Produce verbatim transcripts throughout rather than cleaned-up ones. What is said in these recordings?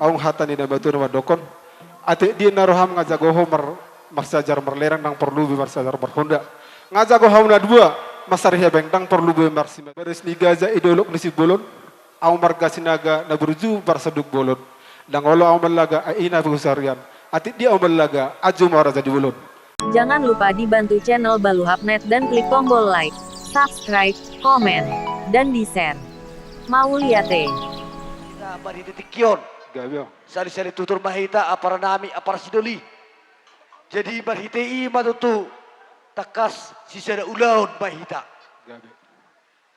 Adong hata ni na matua na mandokkon: Atik dia na roham nga jago ho mar-, marsiajar marlereng, ndang porlu be marsiajar marhonda. Nga jago ho na dua, mansari hepeng, ndang porlu be marsimatua. Baris ni gaja i dolok ni Simbolon, ahu marga Sinaga na burju marsanduk bolon. Ndang olo ahu mallaga, ai ina pe husarian. Atik dia ahu mallaga, anju ma au raja ni bolon. Jangan lupa dibantu channel Baluhapnet dan klik tombol like, subscribe, komen, dan di-share. Mauliate. Hita marhite tingki on. Gabe. Sahali-sahali tutur ma hita, ampara nami, ampara sidoli. Jadi marhite i ma tutu tangkas sisada ulaon ma hita. Gabe.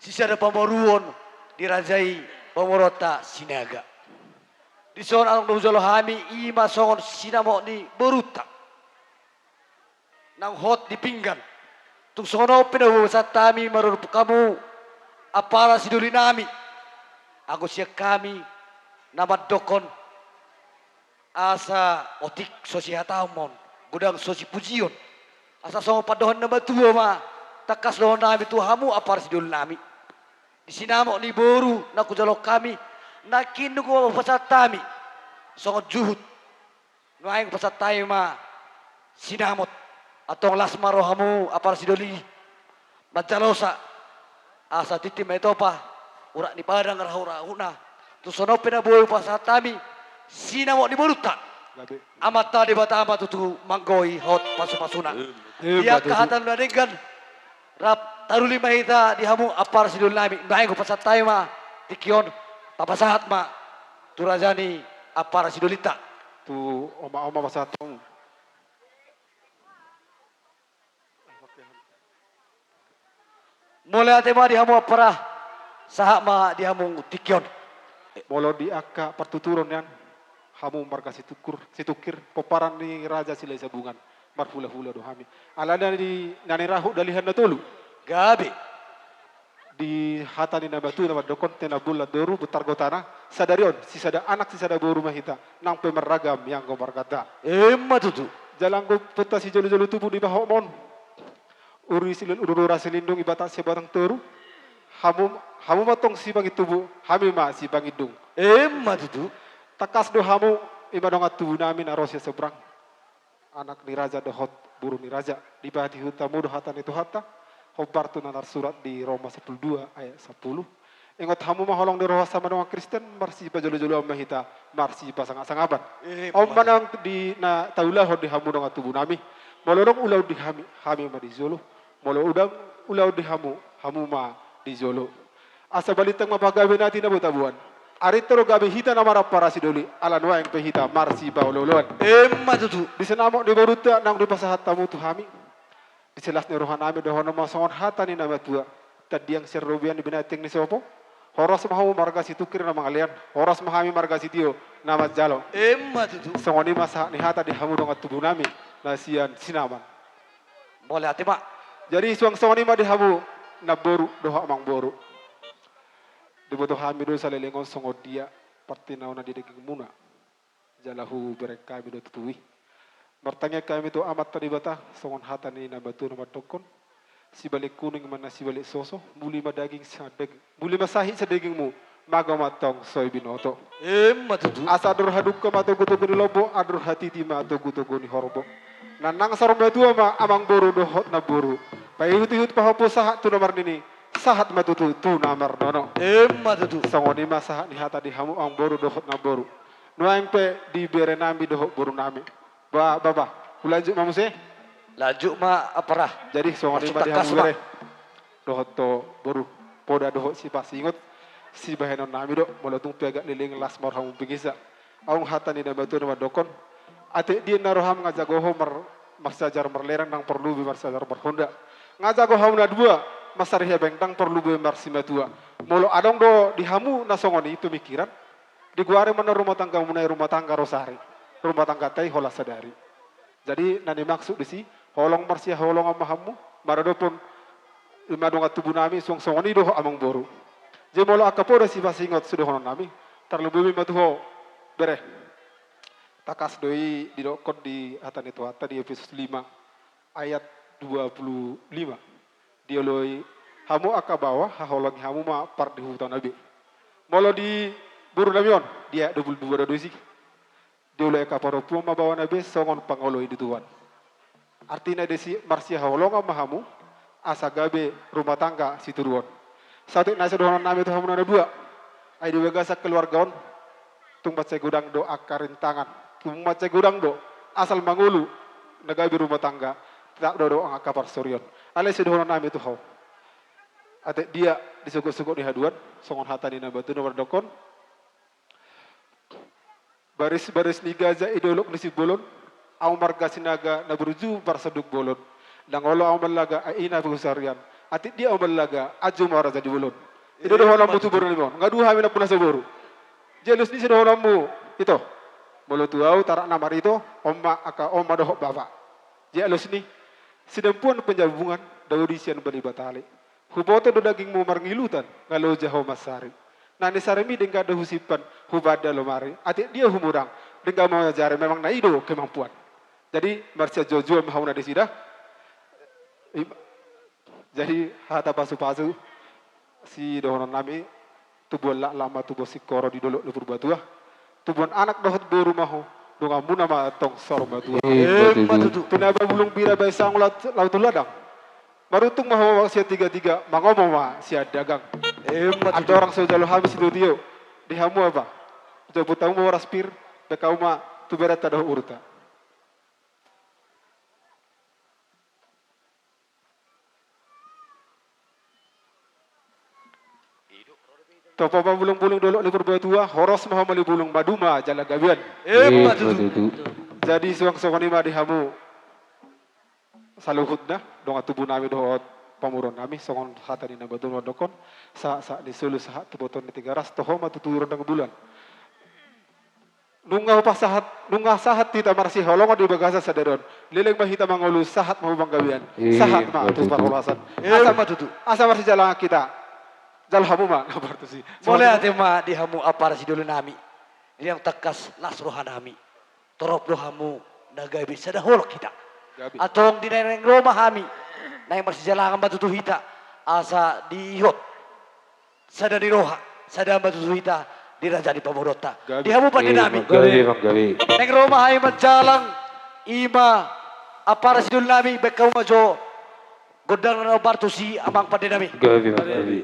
Sisada pamoruon di raja i, pamoruonta Sinaga. Dison adong do hujalo hami, i ma songon sinamot ni borunta. Naung hot di pinggan. Tung songon on pe na hupasahat hami marhorhon hamu, ampara sidoli nami. Anggo sian hami na mandokkon, asa otik so sihatamon, godang so sipujion. Asa songon pandohan na matua ma tangkas dohonon nami tu hamu, ampara sidoli nami. Di sinamot ni boru na hujalo hami, nangkin nunga hupasahat hami songon juhut. Nuaeng hupasahat hami ma sinamot. Antong las ma rohamu, ampara sidoli, manjalosa, asa tintin ma i topa urat ni padang rahut-rahutna. Tung songon on pe na boi hupasahat hami sinamot ni borunta. Gabe. Amanta Debata ma tutu manggohi hot pasu-pasuna. Emma tutu. Di angka hata na denggan, rap taruli ma hita di hamu, ampara sidoli nami. Nuaeng hupasahat hami ma tingki on, papasahat ma tu raja ni ampara sidolinta. Tu oma-oma pasahat hamu. Mauliate ma di hamu ampara, sahat ma di hamu tingki on. Molo di angka partuturon nian, hamu marga Situngkur, Situngkir, pomparan ni Raja Silahisabungan, marhula-hula do hami. Alana di na nirahut dalihan na tolu. Gabe. Di hata ni na matua na mandokkon: Tinambul andoru, bontar gotana, sadari on sisada anak sisada boru ma hita, nang pe marragam ianggo marganta. Emma tutu. Jala anggo ompunta sijolo-jolo tubu di Bahokmon, Uri Silil Urura Silindung, Ibatang Siabatang Toru, hamu, hamu ma tong sipangintubu, hami ma sipangindung. Emma tutu. Tangkas do hamu, i ma dongan tubu nami na ro sian seberang, anak ni raja dohot boru ni raja. Dipatihut hamu do hata ni Tuhanta, hombar tu na tarsurat di Roma sampulu dua ayat sampulu. Ingot hamu ma holong ni roha sama dongan Kristen, marsipajolo-joloan ma hita, marsipasangap-sangapan. Eh, on ma nang di na taulahon di hamu dongan tubu nami. Molo adong ulaon di hami, hami ma di jolo. Molo adong ulaon di hamu, hamu ma di jolo. Asa balintang ma pagabe na tinabotaboan. Arinta do gabe hita na marampara sidoli, ala nuaeng pe hita marsipaolo-oloan. Emma tutu. Di sinamot ni borunta naung dipasahat hamu tu hami, di silas ni roha nami dohonon ma songon hata ni na matua: Tandiang sian robean, binatang ni sopo, horas ma hamu marga Situngkir na mangalean, horas ma hami marga Sitio na manjalo. Emma tutu. Songon i ma sahat ni hata di hamu dongan tubu nami na sian Sinaman. Mauliate ma. Jadi suang songon i ma di hamu namboru dohot amangboru. Diboto hami do saleleng on songon dia partinaonan di dagingmuna. Jala hubereng hami do tutu i. Martangiang hami tu Amanta Debata, songon hata ni na matua na mandokkon: Sibalik kuning ma na sibalik soso, muli ma daging sian daging, muli ma sahit sian dagingmu, mago ma antong so i binoto. Emma tutu. Asa andor hadungka ma togu-togu ni lombo, andor hatiti ma togu-togu ni horbo. Na nang saur matua ma amangboru dohot namboru, paihut-ihut pahompu sahat tu na marnini, sahat ma tutu tu na marnono. Emma tutu. Songon i ma sahat ni hata di hamu amangboru dohot namboru. Nuaeng pe di bere nami dohot boru nami. Ba, ba, ba. Hulanjut ma muse. Lanjut ma, ampara. Jadi songon i ma di hamu bere dohot tu boru, poda dohot sipasingot. Sibahenon nami do, molo tung pe agak leleng, las ma rohamu, bingisa. Adong hata ni na matua na mandokkon: Atik dia na roham nga jago ho mar-, marsiajar marlereng, ndang porlu be marsiajar marhonda. Nga jago ho na dua, mansari hepeng, ndang porlu be marsimatua. Molo adong do di hamu na songon i pemikiran, digoari ma na rumah tanggamuna i rumah tangga rosari, rumah tangganta i holan sadari. Jadi na nimaksud disi, holong marsihaholongan ma hamu maradophon i ma dongan tubu nami, suang songon i dohot amangboru. Jadi molo angka poda sipasingot sidohonon nami, tarlumobi ma tu ho, bere. Tangkas do i didokkon di hata ni Tuhanta di Efesus lima ayat dua puluh lima. Dioloi hamu angka baoa, haholongi hamu ma pardihuta na be. Molo di boru nami on, di ayat dua puluh dua do disi. Dioloi angka parompuan ma baoa na be songon pangoloi ni tuan. Artina disi marsihaholongan ma hamu, asa gabe rumah tangga situruon. Saotik nai so dohonon nami tu hamu na dua. Ai di bagasan keluarga on, tung mansai godang do angka rintangan. Tung mansai godang do, asal mangolu, na gabe rumah tangga. Tetap do adong angka parsorion. Alai so dohonon nami tu ho. Atik dia di sogok-sogok ni haduan, songon hata ni na batua na mandokkon. Baris-baris ni gaja i dolok ni Simbolon, au marga Sinaga na burju parsonduk bolon. Ndang olo au mallaga ai ina pe husarian, atik dia au mallaga anju ma raja ni bolon. I do dohononmu tu boru nami on, nga dua hami nampuna saboru. Jelus ni so dohononmu, ito. Molo tu au tarak na marito, on ma angka on ma dohot bapa. Jelus ni, sidampuan penjabungan, dao di sian bali batale. Huboto do dagingmu marngilutan, nga loja ho mansari. Na ni sarimi denggan do husimpan, hubanda lomari. Atik dia humurang, denggan mangajari memang na i do kemampuan. Jadi, marsianjuanjuan ma hamu na disi da. Im-, jadi, hata pasupasu, si dohonon nami, tubuan laklak ma tubuan singkoru di dolok ni Purbatua. Tubuan anak dohot boru ma ho, donganmuna ma tong saur matua. Ima tutu. Ima tutu. Pinaba bulung bira baen sangu laut, laut tu ladang. Maruntung ma ho sian tigatiga, mangomo ma sian dagang. Ima tutu. Andorang so jalo hami sitio-tio, di hamu apa? Jabut hamu ma horas pir, baen hamu ma tu berenta dohot uhurta. Tompa ma bulung-bulung dolok ni Purbatua, horas ma ho muli bulung maduma jala gabean. Ima tutu. Ima tutu. Jadi suang songon i ma di hamu saluhutna, dongan tubu nami dohot pamoruon nami, songon hata ni na batua mandokkon, sahat-sahat ni solu sahat tu botoon ni Tigaras, toho ma tu turunan ni bulan. Nunga hupasahat, nunga sahat hita marsihaholongan di bagasan sadari on. Leleng ma hita mangolu, sahat ma tu panggabean, ima tutu, sahat ma tu parhorasan. Ima tutu. Asa, asa marsijalangan hita. Jalo hamu ma na partusi. Mauliate ma di hamu ampara sidoli nami. Di naung tangkas las roha nami. Torop do hamu na gabe sada holong hita. Gabe. Antong di na naeng ro ma hami. Naeng marsijalangan ma tutu hita. Asa diihot. Sada ni roha, sada ma tutu hita di raja ni pamoruonta. Gabe. Di hamu pande nami. Ima gabe, ima gabe. Naeng ro ma hami manjalang, ima ampara sidoli nami, baen hamu ma jo gondang na partusi amang pande nami. Gabe, ima gabe.